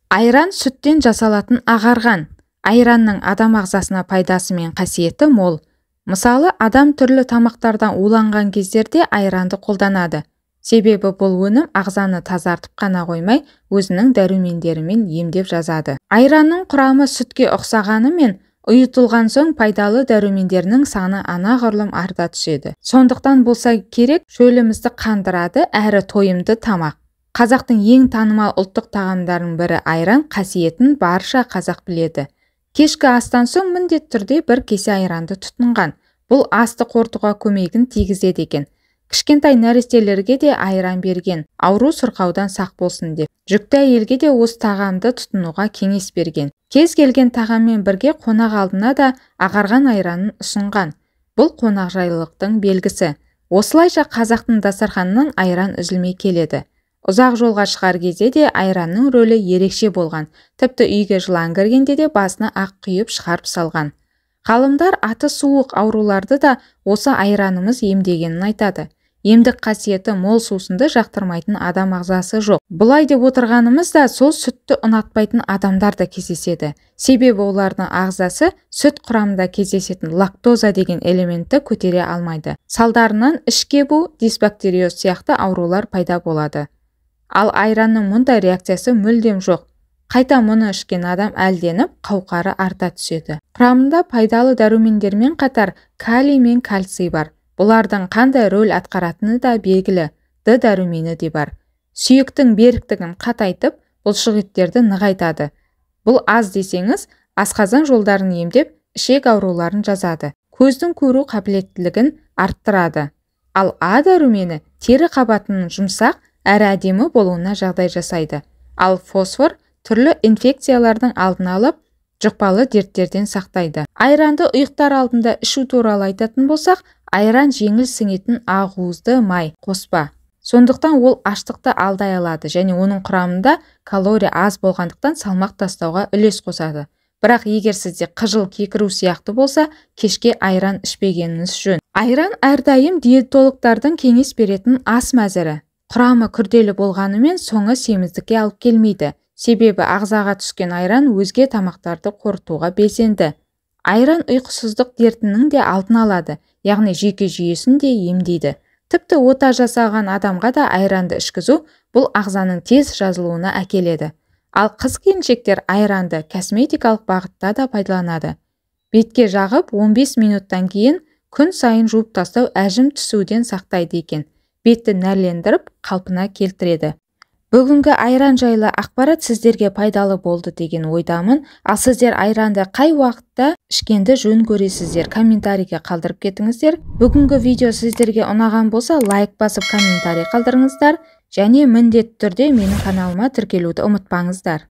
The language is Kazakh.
Айран сүттен жасалатын ағарған. Айранның адам ағзасына пайдасы мен қасиеті мол. Мысалы, адам түрлі тамақтардан уланған кездерде айранды қолданады. Себебі бұл өнім ағзаны тазартып қана қоймай, өзінің дәрумендерімен емдеп жазады. Айранның құрамы сүтке ұқсағанымен, ұйытылған соң пайдалы дәрумендерінің саны анағұрлым арта түседі. Сондықтан болса керек, шөлімізді қандырады әрі тойымды тамақ. Қазақтың ең танымал ұлттық тағамдарының бірі айран қасиетін барша қазақ біледі. Кешкі астан соң міндетті түрде бір кесе айранды тұтынған. Бұл асты қорытуға көмегін тигізеді екен. Кішкентай нәрестелерге де айран берген, ауру сырқаудан сақ болсын деп. Жүкті әйелге де осы тағамды тұтынуға кеңес берген. Кез келген тағаммен бірге қонақ алдына да ағарған айранын ұсынған. Бұл қонақжайлылықтың белгісі. Осылайша қазақтың дастарханынан айран үзілмей келеді. Ұзақ жолға шығар кезде де айранның рөлі ерекше болған. Тіпті үйге жылан кіргенде де басына ақ құйып шығарып салған. Ғалымдар аты суық ауруларды да осы айранымыз емдегенін айтады. Емдік қасиеті мол сусынды жақтырмайтын адам ағзасы жоқ. Бұлай деп отырғанымыз да сол сүтті ұнатпайтын адамдар да кездеседі. Себебі олардың ағзасы сүт құрамында кездесетін лактоза деген элементті көтере алмайды. Салдарынан іш кебу, дисбактериоз сияқты аурулар пайда болады. Ал айранның мұндай реакциясы мүлдем жоқ. Қайта мұны ішкен адам әлденіп, қауқары арта түседі. Құрамында пайдалы дәрумендермен қатар калий мен кальций бар. Бұлардың қандай рөл атқаратыны да белгілі. Д дәрумені де бар. Сүйектің беріктігін қатайтып, бұлшықеттерді нығайтады. Бұл аз десеңіз, асқазан жолдарын емдеп, ішек ауруларын жазады. Көздің көру қабілеттілігін арттырады. Ал А дәрумені тері қабатының жұмсақ әрі әдемі болуына жағдай жасайды. Ал фосфор түрлі инфекциялардың алдын алып, жұқпалы дерттерден сақтайды. Айранды ұйықтар алдында ішу туралы айтатын болсақ, айран жеңіл сіңетін ақуызды май қоспа. Сондықтан ол аштықты алдай алады және оның құрамында калория аз болғандықтан салмақ тастауға үлес қосады. Бірақ егер сізде қыжыл кекіру сияқты болса, кешке айран ішпегеніңіз жөн. Айран әрдайым диетологтардың кеңес беретін ас мәзірі. Құрамы күрделі болғанымен соңы семіздікке алып келмейді. Себебі ағзаға түскен айран өзге тамақтарды қорытуға белсенді. Айран ұйқысыздық дертінің де алдын алады, яғни жүйке жүйесін де емдейді. Тіпті ота жасаған адамға да айранды ішкізу бұл ағзаның тез жазылуына әкеледі. Ал қыз келіншектер айранды косметикалық бағытта да пайдаланады. Бетке жағып 15 минуттан кейін күн сайын жуып тастау әжім түсуден сақтайды екен. Бетті нәрлендіріп қалпына келтіреді. Бүгінгі айран жайлы ақпарат сіздерге пайдалы болды деген ойдамын. Ал сіздер айранды қай уақытта ішкенді жөн көресіздер? Комментарийге қалдырып кетіңіздер. Бүгінгі видео сіздерге ұнаған болса, лайк басып комментарий қалдырыңыздар. Және міндетті түрде менің каналыма тіркелуді ұмытпаңыздар.